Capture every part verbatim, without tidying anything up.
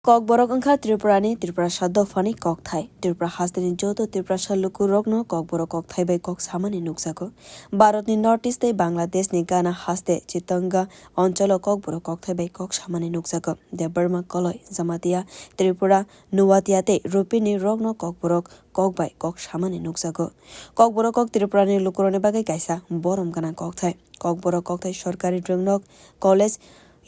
Kokborok wngkha Tripurani Tiprasa dophani kokthai. Tripura hasteni joto Tiprasa lukurokno Kokborok kokthai bai kok samani nukjago. Bharatni North East tei Bangladeshni Gana haste Chittagong oncholo Kokborok kokthai bai kok samani nukjago. Debbarma Koloi, Jamatia, Tripura, Nuatia tei Rupini rokno Kokborok kok bai kok samani nukjago. Kokborok kok Tripurani lukurokni bagwi kaisa borom gwnang kokthai. Kokborok kokthai sorkari rwngnok, college,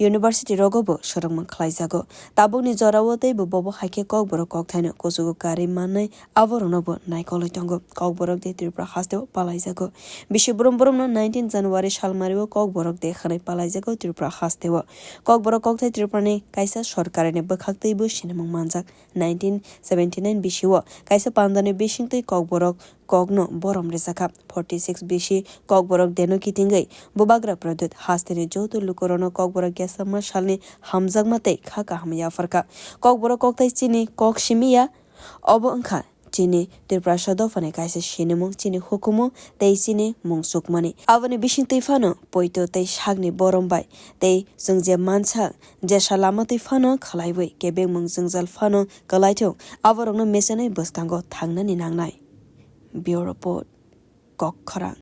university rogo bo swrwngmung khlaijago. Tabukni jorao teibo bobo hai khe Kokborok kokthaino kuchugo karwi manwi aborokno bo naikolwi tongo. Kokborok de Tripura hasteo palaijago. Bisi brum brumno nineteen January salmario Kokborok de hwnwi palaijago Tripura hasteo. Kokborok kokthai Tripurani kaisa sorkarini bwkhak teibo sinimung manjak. Nineteen seventy nine bisio kaisa pandani bisingtwi Kokborok kokno borom rijakha. Forty six bisi Kokborok deno kitingwi Bubagra Pradyut hasteni joto lukurokno Kokborok Gesama salni hamjakma tei kha kaham yapharkha. Kokborok kokthai chini kok simi ya, obo wngkha chini Tiprasa dophani kaisa sinimung, chini hukumu tei chini mung chukmani. Aboni bisingtwi phano poito tei sakni borom bai tei chwng je mansa jesa lama twi phano khlaiwi kebengmung jwngjal phano kwlaithok, aborokno mechenai bwskango thangnani nangnai. Bureau Report, Kokkhorang.